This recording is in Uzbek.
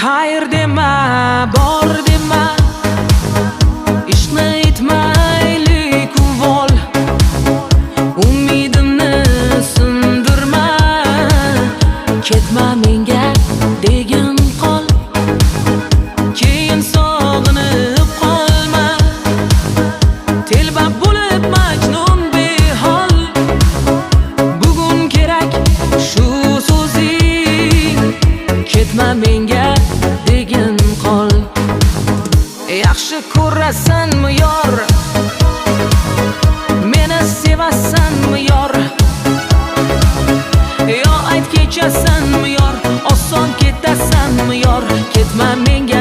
Xayr dema, bor dema, ishqni aytmaylik uvol. Umidimni sindirma, ketma menga degin qol. Keyin sog'inib qolma, telba bo'lib majnun behol. Bugun kerak shu so'zing, ketma menga degin qol. Yaxshi ko'rasanmi yor, meni sevasanmi yor, yo ayt kechasanmi yor, oson ketasanmi yor, ketma menga.